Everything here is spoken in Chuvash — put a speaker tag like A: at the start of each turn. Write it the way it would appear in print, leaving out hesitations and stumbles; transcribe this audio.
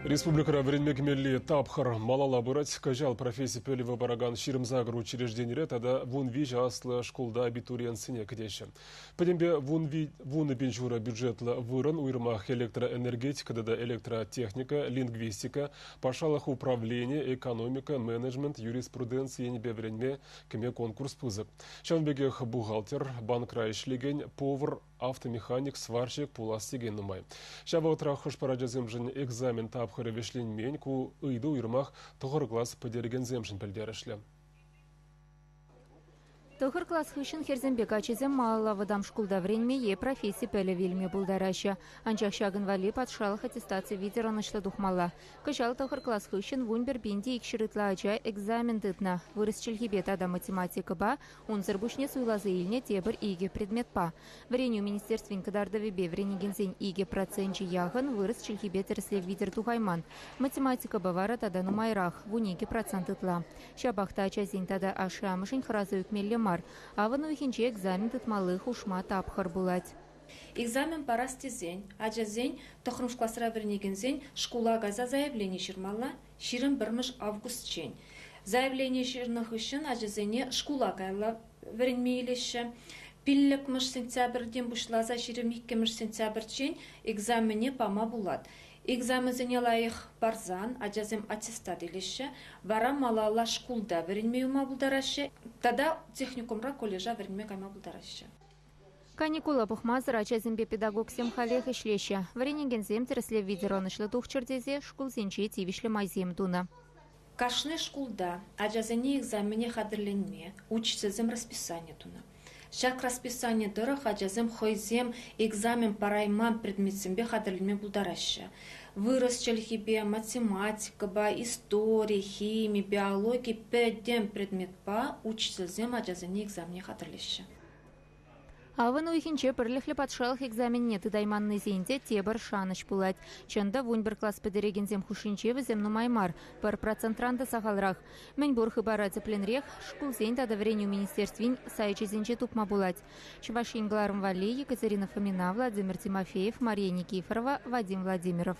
A: Республикӑра вӗренме кӗмелли тапхӑр малалла пырать. Кӑҫал професси пӗлӗвӗ паракан 28 учрежденире тата 13 аслӑ шкулта абитуриентсене кӗтеҫҫӗ. Пӗтӗмпе 10 ҫурӑ бюджетлӑ вырӑн уйрӑмах электроэнергетика тата электротехника, лингвистика, патшалӑх управлени, экономика, менеджмент, юриспруденци енӗпе вӗренме кӗме конкурс пысӑк. Ҫавӑн пекех бухгалтер, банкра ӗҫлекен, повар, автомеханик, сварщик пулас текен нумай. Ҫав вӑхӑтрах хӑш-пӗр ачасемшӗн экзамен тапхӑрӗ вӗҫленмен, ку ыйту уйрӑмах тӑхӑр класс пӗтерекенсемшӗн пӗлтерӗшлӗ.
B: Тӑхӑр класс хыҫҫӑн хӗрсемпе каччӑсем малалла вӑтам шкулта вӗренме е професси пӗлӗвӗ илме пултараҫҫӗ. Анчах ҫакӑн валли патшалӑх аттестаци витӗр ӑнӑҫлӑ тухмалла. Кӑҫал тӑхӑр класс хыҫҫӑн 11 200 ытла ача экзамен тытнӑ. Вырӑс чӗлхипе тата математикӑпа, унсӑр пуҫне суйласа илнӗ тепӗр икӗ предметпа. Вӗренӳ министерствин кӑтартӑвӗпе вӗренекенсен 2 проценчӗ яхӑн вырӑс чӗлхипе тӗрӗслев витӗр тухайман. Математикӑпа вара тата нумайрах, 12% ытла. Ҫапах та ачасен тата ашшӗ-амӑшӗн хӑраса ӳкмелле мар. Авӑн уйӑхӗнче экзамен тытмалли хушма тапхӑр пулать.
C: Экзамен парас тесен ачасен, тӑххӑрмӗш класра вӗренекенсен, шкула кайса заявлени ҫырмалла 21 августчен. Заявлени ҫырнӑ хыҫҫӑн ачасене шкула каялла вӗренме илеҫҫӗ. 5 сентябрьтен пуҫласа 22 сентябрьччен экзамене пама пулать. Экзаменсене лайӑх парсан ачасем аттестат илеҫҫӗ, вара малалла шкулта вӗренме юлма пултараҫҫӗ тата техникумра, колледжа вӗренме кайма пултараҫҫӗ.
B: Каникула пӑхмасӑр ачасемпе педагогсем халех ӗҫлеҫҫӗ. Вӗренекенсем тӗрӗслев витӗр ӑнӑҫлӑ тухчӑр тесе шкулсенче тивӗҫлӗ майсем тунӑ.
C: Кашни шкулта ачасене экзамене хатӗрленме учительсем расписани тунӑ. Ҫак расписани тӑрӑх ачасем хӑйсем экзамен парайман предметсемпе хатӗрленме пултараҫҫӗ. Вырӑс чӗлхипе, математикӑпа, истори, хими, биологи пӗтӗм предметпа учительсем ачасене экзамене хатӗрлеҫҫӗ.
B: Авӑн уйӑхӗнче пӗрлӗхлӗ патшалӑх экзаменне тытайманнисен те тепӗр шанӑҫ пулать. Чӑн та, 11 класс пӗтерекенсем хушшинче вӗсем нумай мар, 1 процентран та сахалрах. Мӗнпур хыпара тӗплӗнрех шкулсен тата вӗренӳ министерствин сайчӗсенче тупма пулать. Чӑваш Ен кӑларӑм валли Екатерина Фомина, Владимир Тимофеев, Мария Никифорова, Вадим Владимиров.